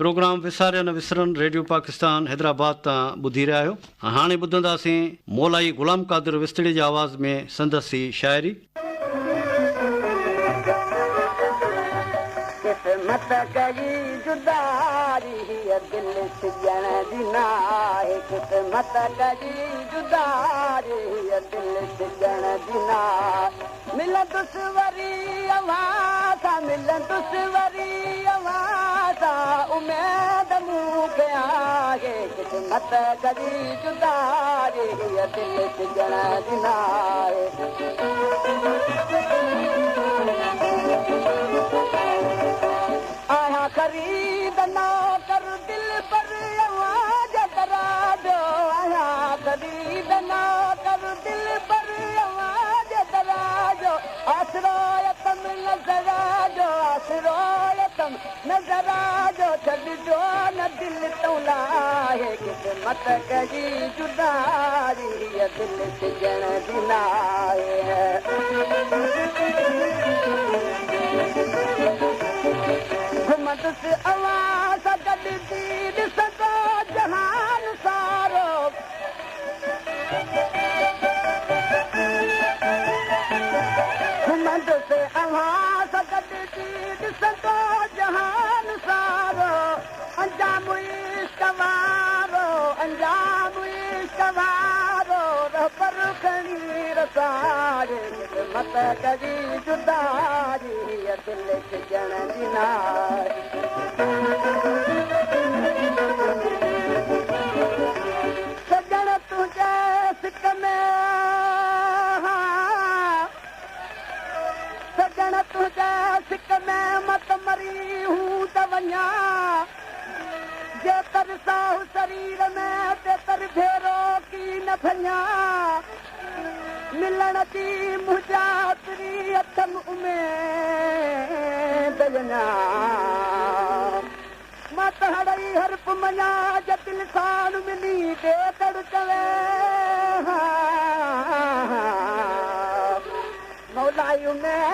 Programme وساريا نه وسرن radio Pakistan Hyderabad تان ٻڌي رهيا آهيو. هاڻي ٻڌنداسين مولائي غلام قادر وسطڙي جي آواز ۾ سندس هي شاعري. قسمت ڪئي جداري هيء دل سڄڻ جي ناهي قسمت ڪئي جداري هيء دل سڄڻ جي ناهي ملندس وري اوهان سان ملندس وري اوهان سان اميد مون کي آهي قسمت ڪئي جداري هيء دل سڄڻ جي ناهي. آهيان خريد نوڪر دلبر اوهان جي در جو آهيان خريد نوڪر دلبر اوهان جي در جو آسرو اٿم نظر جو آسرو اٿم نظر جو ڇڏجو نه دل تون لاهي قسمت ڪئي جداري هيء دل سڄڻ جي ناهي. گهمندس اوهان سان گڏجي ڏسندو جهان سارو. گهمندس اوهان سان گڏجي ڏسندو جهان سارو. انجام عشق وارو انجام عشق وارو رهبر کڻي رساري قسمت ڪئي جداري هيء دل سڄڻ جي ناهي. سڄڻ تنهنجي سڪ ۾ سڄڻ تنهنجي سڪ ۾ مت مري هون ته وڃان جيتر ساهه سرير ۾ تيتر ڀيرو ڪي نه ڀڃان ملڻ جي منهنجا پرين اٿم اميد اڃان مان ته هڙئي حرف مڃان جي دل ساڻ ملي ڏيتڙ چوي ها مولائي اميد.